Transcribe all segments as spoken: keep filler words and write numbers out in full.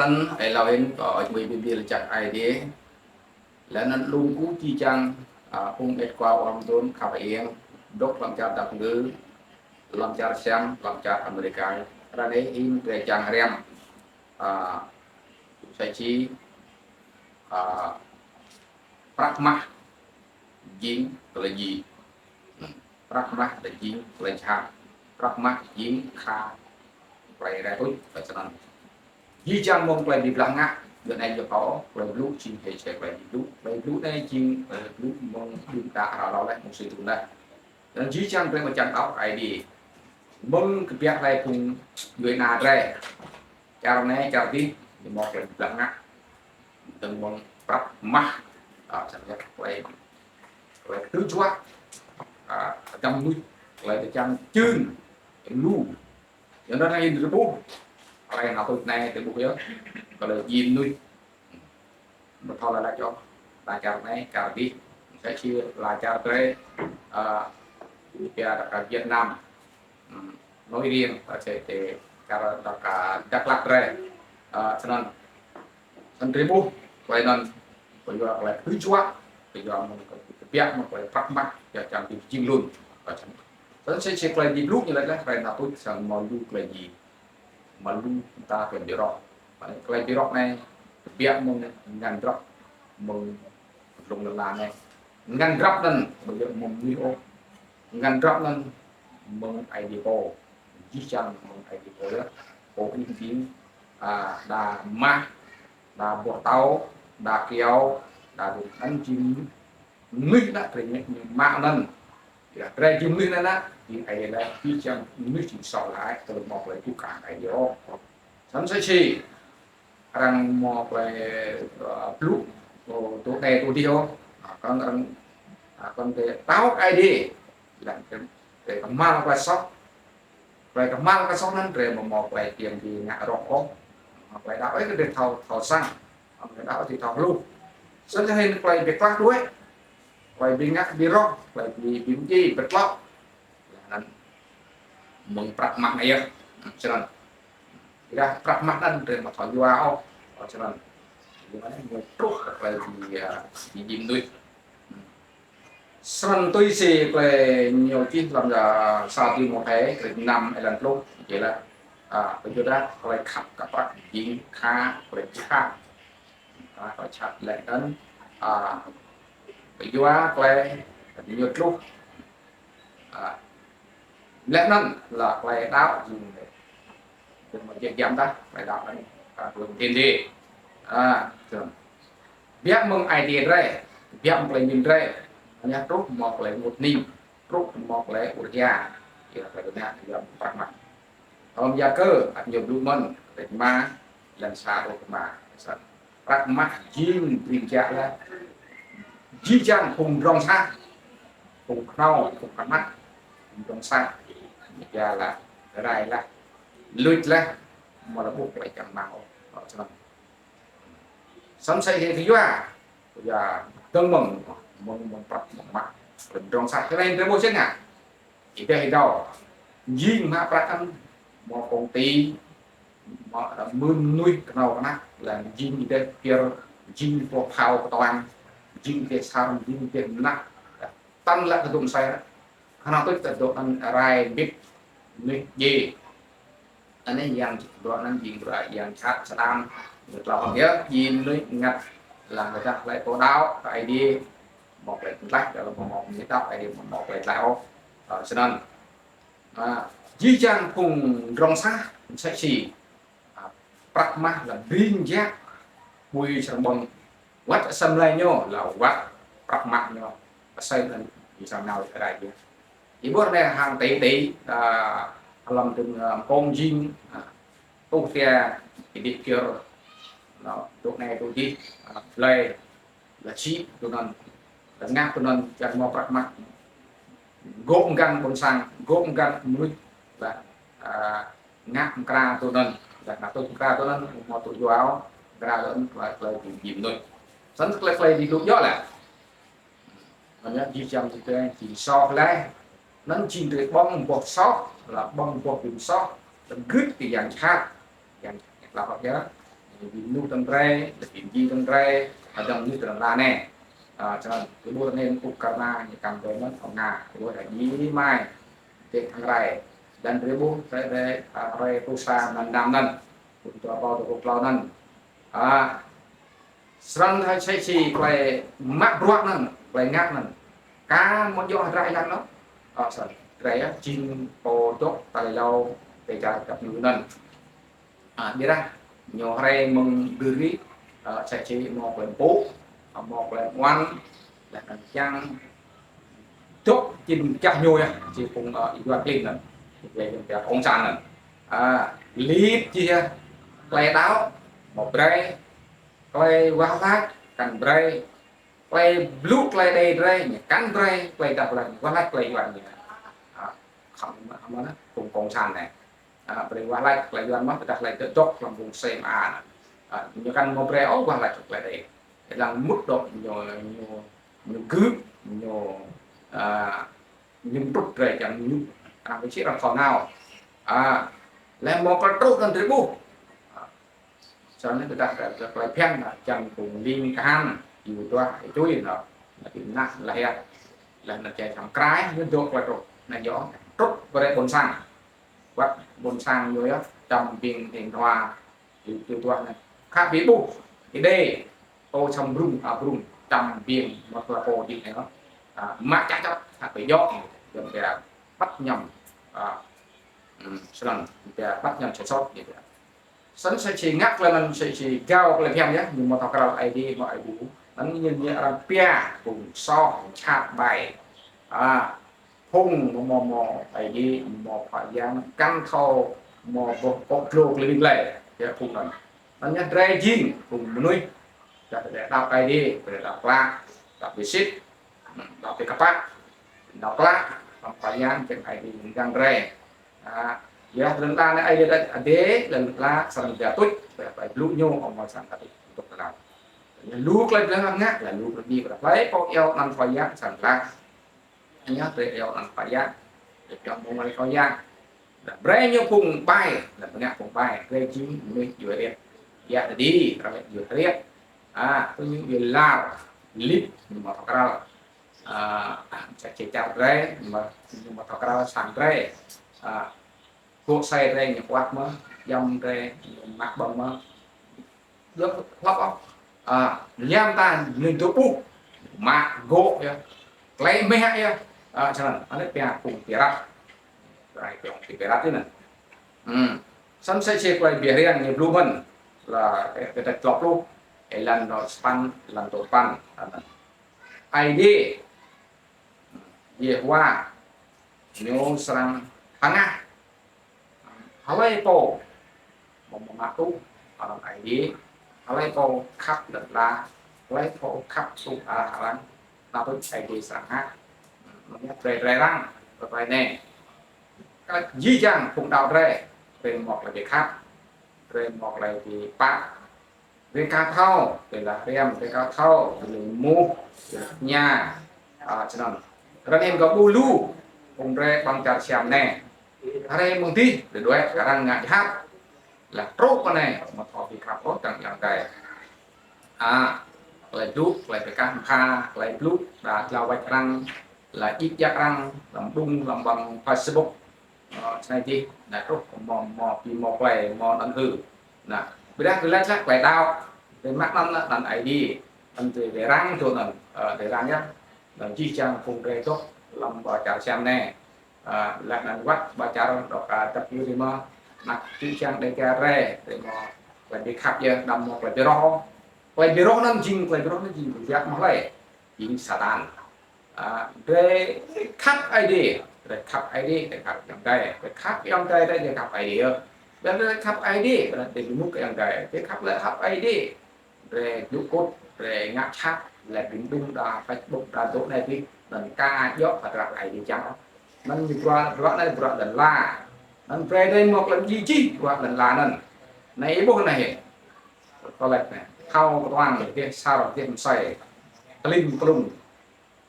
Snăn êlâo hĭn kâo čiăng bi mni lač jăk Aê Diê. Leh anăn lu mkŭ jih jang, a, phung mĭt khua ƀuôn dŭm khăp hơiêng, dôk hlăm čar Dap Kngư, hlăm čar Siam, hlăm čar Amêrika. Ară anei hĭn drei čiăng hriăm, a, msĕ si, a, prăk mah jing klei djiê. Hmm. Prăk mah lĕ jing klei jhat. Prăk mah jing kha klei rai tuč, klei snăn. Jih jang mơ̆ng klei bi blah ngă, djuê anei djuê kâo, klei blŭ jing hĕ jing klei bi blŭ. Klei blŭ anei jing klei blŭ mơ̆ng đưm đă hră leh, mơ̆ng sui tŭ leh. Anăn jih jang drei mâo čiăng đăo Aê Diê. Mơ̆ng kbiă hlei phung djuê ana drei. Čar anei, čar dih, ñu mâo klei bi blah ngă. Dơ̆ng mơ̆ng prăk mah, a, snăn yơh klei, klei ktư̆ juă, a, hgăm mnuih, klei bi čiăng čưng, lu. Yua anăn hĭn drei ƀuh, klei nao tuč anei drei ƀuh yơh, klei djiê mnuih. Mthâo leh lač ôh, leh čar anei, čar dih, msĕ si leh čar drei, a, ñu pia dôk Việt Nam, hmm, nói riêng, ta sẽ, sẽ, čar dôk Dak Lak drei, a, snăn. Snăn drei ƀuh, klei anăn, kyua klei ktư̆ juă, kyua mơ̆ng kbiă mơ̆ng klei prăk mah, kyua čiăng bi jing lun. Snăn msĕ si klei bi blŭ ñu lač leh, klei nao tuč snăn mâo lu klei djiê. Mâo lu mta klei bi roh. Mâo klei bi roh anei, kbiă mơ̆ng ngăn drăp, mơ̆ng dlông lăn ala anei. Ngăn drăp anăn, ƀu djŏ mơ̆ng mnuih ôh. Ngăn drăp anăn, mơ̆ng Aê Diê pô. Jih jang mơ̆ng Aê Diê pô yơh. Pô ih jing, a, đa mah, đa boh tâo, đa kyâo, đa dŭm anăn jing mnuih anăn, drei ñu, ñu mă anăn. Yua drei jing mnuih anăn, jing Aê Diê leh, jih jang mnuih jing soh leh, tơl mâo klei tŭ kơ Aê Diê ôh. Snăn msĕ si, arăng mâo klei, ơ, blŭ, ơ, tŭ anei tŭ dih ôh. A, kăn arăng, a, kăn drei đăo Aê Diê. Leh drei, drei kmhal klei soh. Klei kmhal klei soh anăn drei amâo mâo klei čiăng bi ngă roh ôh. Mâo klei đăo ôh drei thâo, thâo săng. Mâo klei đăo ôh drei thâo hluh. Snăn hĭn klei bi klah đuĕ. Klei bi ngă bi roh, klei bi, bi mdjiê, bi tlŏ. Anăn mơ̆ng prăk mah anei yơh. Snăn. Ƀiădah prăk mah anăn drei amâo thâo yua ôh. Snăn. Yua anăn ñu truh kơ klei bi, a, bi djiê mnuih. Snăn tui si klei ñu čih hlăm, a, sa Timôthê, kdrêč năm, êlan pluh, čih leh, a, kyuadah klei khăp kơ prăk jing kha klei jhat. A, klei jhat leh anăn, a, kyua klei ñu tluh. A, leh anăn leh klei đăo jing, jing mjeh jam dah, klei đăo anăn, a, klei mdê mdê. A, snăn. Biă mơ̆ng ai tiê drei, biă mơ̆ng klei mĭn drei, anei truh mâo klei ênguôt hnĭng, truh mâo klei ur hia, ya klei dôk ngă, ya prăk mah. Hlăm Yakơ, ăt ñu blŭ mơ̆n, kdrêč êma, êlan sa truh êma. Prăk mah jing brĭng jă leh. Jih jang phung drŏng sah, phung knhâo, phung prăk mah, phung drŏng sah, ya leh, rai leh, luč leh, amâo lŏ ƀuh klei čang hmăng ôh. Snăn. Snăn msĕ hĕ kyua, kyua dơ̆ng mơ̆ng, mơ̆ng, mơ̆ng prăk mơ̆ng mah, drŏng sah, klei drei ƀuh snăn ngă. Êdeh êdâo. Jing mă prăk anăn, mâo công ty, mâo, a, mưn mnuih knhâo knhăk, leh jing êdeh pĭr, jing boh phao ktuang, jing êdeh sarm, jing êdeh mnah. Tăn leh kơ dŭm sai, knhal tuč kơ dŏ anăn rai mbĭt mnuih djiê. Anei yang dŏ anăn jing bruă yang jhat Satan. Ñu tlao hŏng yơh, jing mnuih ngă leh kơ dah klei pô đăo kơ Aê Diê. Mâo klei tlaih, kalau mâo mnuih đăo Aê Diê mâo klei tlaih ôh. Ơ, snăn. A, jih jang phung drŏng sah, msĕ si, a, prăk mah leh brĭng jă, pui srăng ƀơ̆ng wăt asei mlei ñu, leh wăt prăk mah ñu, asei anăn ñu srăng nao rai yơh. Ih ƀuh anei hŏng ti ti, a, hlăm dŭm, a, mkŏng jing, a, tuh tia, êdeh pĭr, nao, dôk anei dôk dih, a, blei, leh čhĭ tui anăn, leh ngă tui anăn, čiăng mâo prăk mah. Gŏ mgăn ƀuôn sang, gŏ mgăn mnuih, leh, a, ngă mkra tui anăn, leh ngă tui mkra tui anăn, mâo tŭ yua, mkra leh anăn, klei, klei bi mdjiê mnuih. Snăn klei, klei bi dôk yơh leh. Anăn jih jang drei jing soh leh. Anăn jing drei ƀơ̆ng boh soh, leh ƀơ̆ng boh bi msoh, leh gưt kơ yang jhat. Yang jhat leh hŏk yơh. Bi mnuih tăn drei, bi mdjiê tăn drei, adăm mnuih tăn la anei. A, snăn, kơ ƀuh anei uk kơ na, ñu kăm drei mơh, thâo ngă, kơ ƀuh anei mai, tĕ thăng rai. Lăn drei ƀuh, drei, drei, a, rai tu sa năm năm anăn. Ƀuh tu ƀuh tu ƀuh tlâo anăn. A, snăn hă sĕ si klei mă bruă anăn, klei ngă anăn. Ka mâo djŏ hdră êlan anăn. A, snăn, drei, a, jing pô dôk tal êlâo, tĕ čar kăp ñu anăn. A, ƀiădah, ñu hriê mơ̆ng gưri, a, sĕ si mâo klei mpŭ, a, mâo klei ƀuăn, leh anăn čiăng dôk jing kah ñu yơh, si phung, a, Yuăn klin anăn, klei Yuăn pia cộng sản anăn. A, lip jih yơh, klei đăo, mâo brei, klei wah lač, kăn brei, klei blŭ, klei đei drei, ñu kăn brei, klei dah lač, wah lač, klei Yuăn ñu. A, khăm, khăm anăn, phung cộng sản anei. A, brei wah lač klei Yuăn mơh, tơdah lač dôk hlăm vùng C M A anăn. A, ñu kăn mâo brei ôh wah lač klei đei. Êlan mŭt dôk ñu, ñu, ñu gư̆, ñu, a, ñu mtrŭt drei čiăng ñu. Arăng bi čih arăng thâo nao. A, leh mâo klei truh anăn drei ƀuh. A, snăn tơdah klei bhiăn čiăng phung ling kahan, yu duah, čuê nao. Leh bi mnah leh yơh. Leh anăn čiăng čăm krai, ñu dôk klei truh. Anei djŏ, truh brei ƀuôn sang. Wăt ƀuôn sang ñu yơh, čăm ƀing hĭn hua, yu, yu duah anăn. Khă bi ƀuh, Êđê, tô čăm brŭng, a brŭng, čăm ƀing mâo klei pô dih anei. A, mă čăk čăk, khă bi djŏ, Yuăn pia bắt nhầm, a, ừm, snăn, pia bắt nhầm sai sót, ñu pia. Snăn sĕ si ngă klei anăn sĕ si gao klei bhiăn yơh, ñu mâo thâo kral Aê Diê, mâo Aê Diê. Anăn ñu, ñu arăng pia, phung soh, čhat ƀai. A, phung mâo, mâo, mâo Aê Diê, mâo Khua Yang, kăn thâo, mâo boh kŏ dlô klei ƀing klei. Yơh phung anăn. Anăn yơh drei jing, phung mnuih. Dah drei đăo Aê Diê, drei đăo klă, đăo bi sĭt, đăo bi kpă, đăo klă, hlăm Khua Yang, čiăng Aê Diê mgang drei. A, yơh, lăn ala anei Aê Diê đăo Aê Diê, lăn ala srăng dia tuč, klei blŭ ñu, amâo srăng dia tuč, tuč lăn. Lu klei drei ngă, leh lu klei bi, klei pô iêu anăn Khua Yang, srăng leh. Anăn drei iêu anăn Khua Yang, drei iêu mơ̆ng Khua Yang. Leh brei ñu phung ƀai, leh brei ñu phung ƀai, drei jing mnuih djuê hriêt. Yăh tơdah, drei djuê hriêt. A, tu ñu djuê lar, lip, ñu mâo thâo kral. A, sa čê čar drei, mâo, ñu mâo thâo kral sang drei. A, gŏ asei drei ñu kuăt mơh, djam drei ñu mă ƀơ̆ng mơh. Djŏ hlăp ôh. A, lăm ta ñu dôk ƀuh, mă gŏ yơh. Klei meh yơh. A, snăn, anei pia phung pirăt. Drei pia phung pirăt anei. Hmm. Snăn sĕ si klei bi hriêng ñu blŭ mơ̆n. Leh, ê, kdrêč tlâo pluh, êlan dua păn, êlan dua păn. Anăn. Aê Diê, Yêhôwa, ñu srăng hngah. Hlei pô mâo mă tŭ, arăng Aê Diê, hlei pô khăp lăn ala, hlei pô khăp tŭ arăng, nao tuč Aê Diê srăng hngah. Anăn drei, drei răng, drei anei. Kơ jih jang phung đăo drei, drei mâo klei bi khăp, drei mâo klei bi pap, Drei ka thâo, drei leh hriăm, drei ka thâo, drei êmuh, drei leh tña. A, snăn. Ară anei kâo ƀuh lu, phung drei ƀăng čar Siam anei. Hriê mơ̆ng dih, drei đuĕ, arăng ngă jhat. Leh truh pơ anei, amâo thâo bi khăp ôh, čiăng ayŏng adei. A, klei blŭ, klei bi kah mbha, klei blŭ, đa dlao wač arăng, leh djik djak arăng, hlăm đung, hlăm ƀăng Facebook. Ơ, snei dih, nă truh, mâo, mâo, bi mâo klei, mâo anăn hư. Nă, ƀiădah klei leh, klei đăo, drei mă anăn, anăn Aê Diê, anăn drei, drei răng dŏ anăn, ơ, drei răng yơh, anăn jih jang phung drei dôk, hlăm ƀăng čar Siam anei, ơ, leh anăn wăt ƀăng čar dôk, ơ, dăp yua drei mơh, nă jih jang Dêga drei, drei mâo, klei bi khăp yơh, đăm mâo klei bi roh. Klei bi roh anăn jing, klei bi roh anăn jing, bi jăk mơh lei, jing Satan. A, drei khăp Aê Diê, drei khăp Aê Diê, drei khăp ayŏng adei, drei khăp ayŏng adei, drei khăp Aê Diê. Ƀiădah drei khăp Aê Diê, ƀiădah drei bi mŭt kơ ayŏng adei. Drei khăp leh khăp Aê Diê. Drei djŭ kŭt, drei ngă jhat, leh bi mđung đa Facebook, đa dôk anei dih, anăn ka djŏ kơ hdră Aê Diê čiăng. Anăn ñu bruă, bruă anei bruă lăn ala. Anăn brei drei mâo klei jih jih bruă lăn ala anăn. Anei ih ƀuh anei hĕ. Kâo lač anei. Thâo ktuang, dih sar, dih msei. Klĭn klŭng.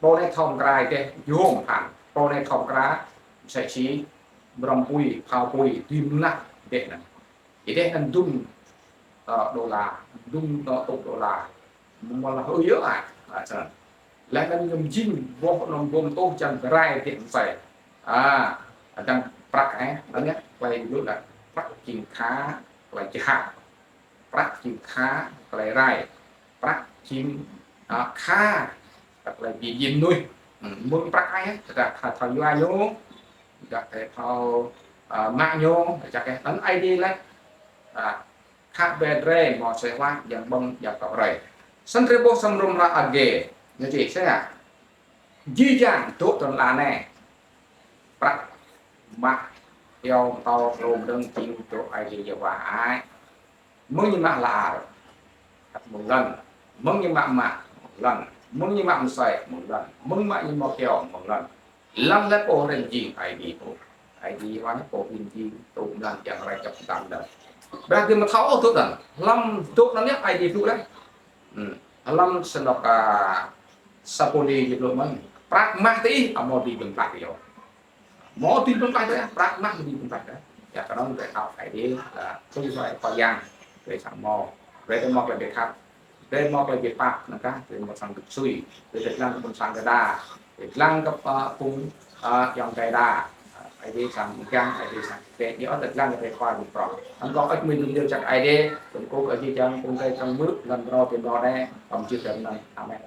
Pô anei thâo mkra êdeh, jhŏng phăn. Pô anei thâo mkra, msĕ si, mrâo pui, phao pui, dưi mnah êdeh anăn. Êdeh anăn dŭm, đô la, dŭm tơl tŭk đô la. Mâo leh ư yơh ah. Leh anăn ñu mjing boh anăn bom tuh čiăng bi rai tiĕ msĕ. A, adăng prăk eh, anăn yơh, klei lu lah. Prăk jing kha, klei jhat. Prăk jing kha, klei rai. Prăk jing, a, kha, klei bi jing mnuih. Mơ̆ng prăk eh, dah kha thâo yua ñu, dah kha thâo, a, mă ñu, dah kha anăn Aê Diê leh. A, khă bĕ drei mâo sĕ wah, yang ƀơ̆ng, yang kăp rei. Snăn drei ƀuh săm rum ra age, ñu čih sĕ ah. Jih jang dôk tơl anei. Prăk, mah, iêu, mtâo, tlôm, dơ̆ng, jing, dôk Aê Diê Yêhôwa ai. Mơ̆ng ñu mă lar, ăt mơ̆ng lăn. Mơ̆ng ñu mă mah, mơ̆ng lăn. Mơ̆ng ñu mă msĕ, mơ̆ng lăn. Mơ̆ng mă ñu mâo kyâo, mơ̆ng lăn. Lăn leh pô hrăm jing Aê Diê pô. Aê Diê Yêhôwa anei pô hrăm jing, tŭ mlan yang rai čăp dam dam. Brah dê mthâo ôh dôk anăn. Hlăm dôk anăn yơh Aê Diê blŭ leh. Hlăm snăk, a, Sa Pôl ñu blŭ mơ̆n. Prăk mah ti, amâo dưi bi mtlaih yơh. Mâo dưi bi mtlaih dah, prăk mah dưi bi mtlaih dah. Ya, knŏng drei thâo Aê Diê, a, tui hluê Khua Yang, drei srăng mâo. Drei mâo klei bi khăp. Drei mâo klei bi pap, năng kah, drei mâo srăng dôk sui. Drei dlăng kơ ƀuôn sang đa đa. Drei dlăng kơ, a, phung, a, ayŏng adei đa. Aê Diê srăng mgang, Aê Diê srăng kĕ. Ñu ăt dlăng kơ drei khua ñu prŏng. Anăn kâo ăt mĭn dŭm dơ̆ng čăk Aê Diê, dŭm kôk Aê Diê čiăng, phung drei čiăng mưk, lăn mrâo bi mrâo đei, kăm jih dơ̆ng anăn. Amen.